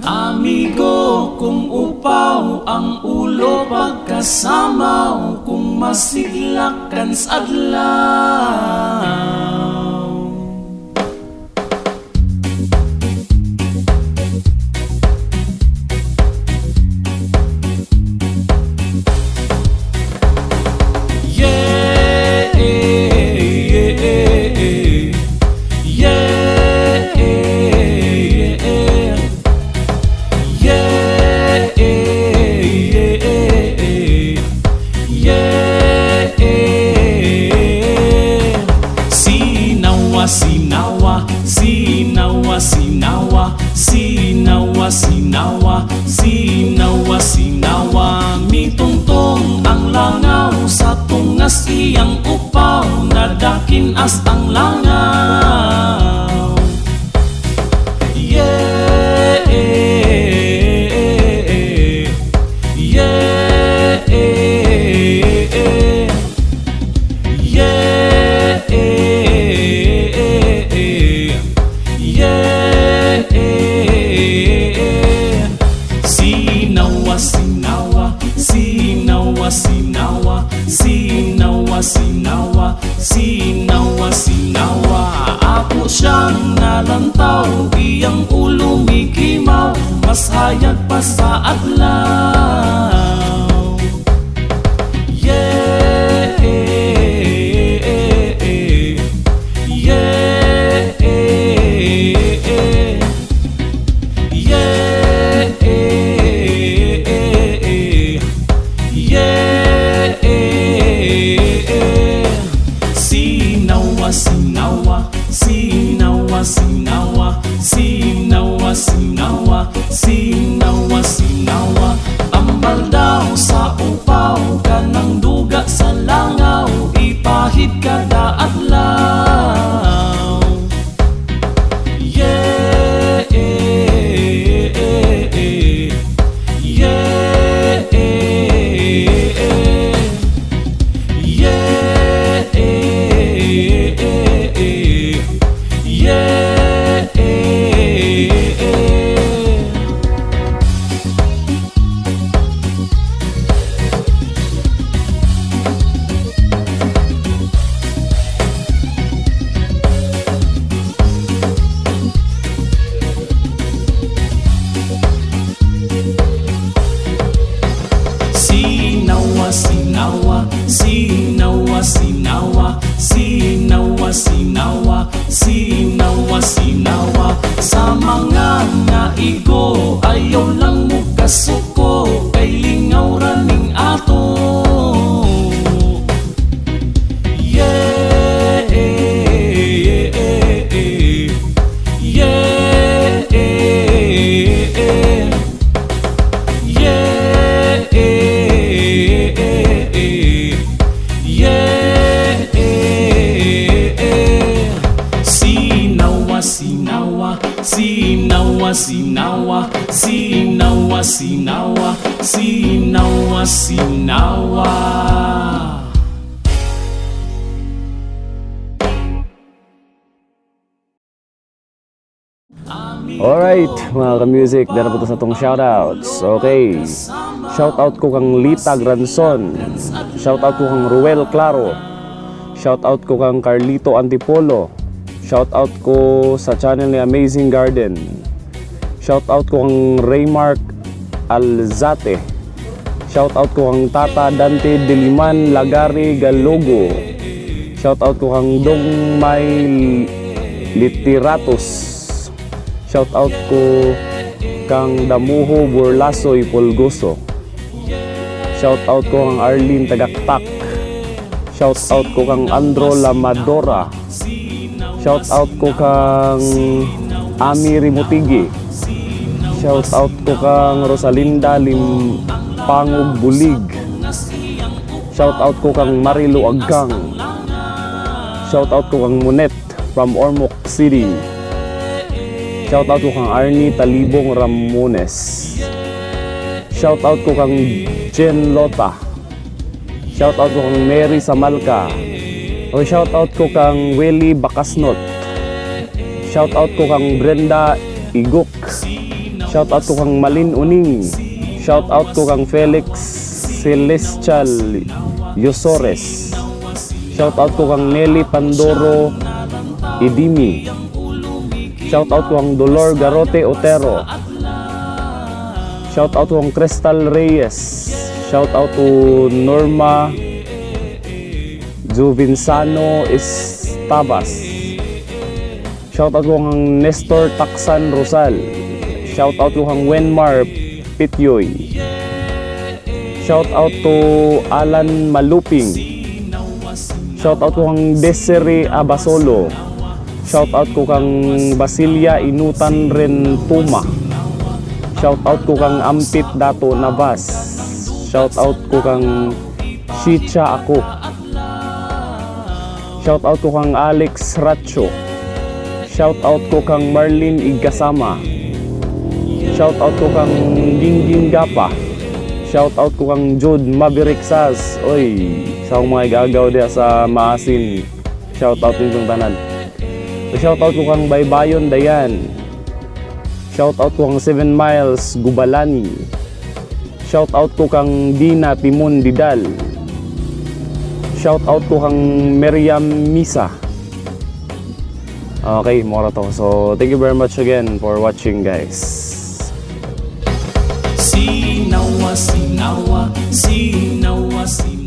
Amigo, kung upaw ang ulo pagkasamaw, kung masiglakan sa adlaw. Yeah, yeah. Sinawa, sinawa, sinawa, sinawa, sinawa, sinawa, sinawa, sinawa. Mitungtong ang langaw sa tungas iyang upaw, nadakin as ang langaw. Yeah. Sinawa, sinawa, sinawa, sinawa, sinawa, sinawa, sinawa, sinawa. Ako siyang nalantaw, iyang ulo mikimaw, mas hayag pa sa adlaw. Yeah. Sinawa, sinawa, sinawa, sinawa, sinawa, sinawa, sinawa, sinawa. Ambal daw sa upaw, kanang duga sa langaw, ipahid kada adlaw. Yeah. Sinawa, sinawa, sinawa, sinawa, sinawa, sinawa, sinawa, sinawa. Sa mga naigo, ayaw lang mo kasuko, kay lingaw raning ato. Yeah. Sinawa, sinawa, sinawa, sinawa, sinawa, sinawa, sinawa, sinawa. Alright, mga ka-music, dara po to sa atong shoutouts. Okay. Shoutout ko kang Lita Granson. Shoutout ko kang Ruel Claro. Shoutout ko kang Carlito Antipolo. Shoutout ko sa channel ni Amazing Garden. Shoutout ko kang Raymark Alzate. Shoutout ko kang Tata Dante Diliman Lagari Galogo. Shoutout ko kang Dong May Literatus. Shoutout ko kang Damuho Burlasoy Pulgoso. Shoutout ko kang Arlene Tagaktak. Shoutout ko kang Andro Lamadora. Shoutout ko kang Ami Rimutigi. Shoutout ko kang Rosalinda Limpangog Bulig. Shoutout ko kang Marilu Agkang. Shoutout ko kang Munet from Ormoc City. Shoutout ko kang Arnie Talibong Ramones. Shoutout ko kang Jen Lota. Shoutout ko kang Mary Samalka. O shoutout ko kang Willie Bakasnot. Shoutout ko kang Brenda Iguk. Shout out ko kang Malin Uning. Shout out ko kang Felix Celestial Yosores. Shout out ko kang Nelly Pandoro Idimi. Shout out ko kang Dolor Garote Otero. Shout out ko kang Crystal Reyes. Shout out to Norma Juvinsano Estabas. Shout out ko kang Nestor Taksan Rosal. Shout out ko kang Wenmar Pityoy. Shout out to Alan Maluping. Shout out ko kang Desiree Abasolo. Shout out ko kang Basilia Inutan Rentuma. Shout out ko kang Ampit Dato Navas. Shout out ko kang Shicha Ako. Shout out ko kang Alex Racho. Shout out ko kang Marlene Igasama. Shout out ko kang Gingging Gapa. Shout out ko kang Jude Maverick Sas. Oy, sa akong mga igagaw diha sa Maasin. Shout out ninyong tanan. Shout out ko kang Baybayon Dayan. Shout out ko kang 7 Miles Gubalani. Shout out ko kang Dina Timon Didal. Shout out ko kang Miriam Misa. Okay, mao ra to. So, thank you very much again for watching, guys. Sinawa, sinawa, sinawa, sinawa.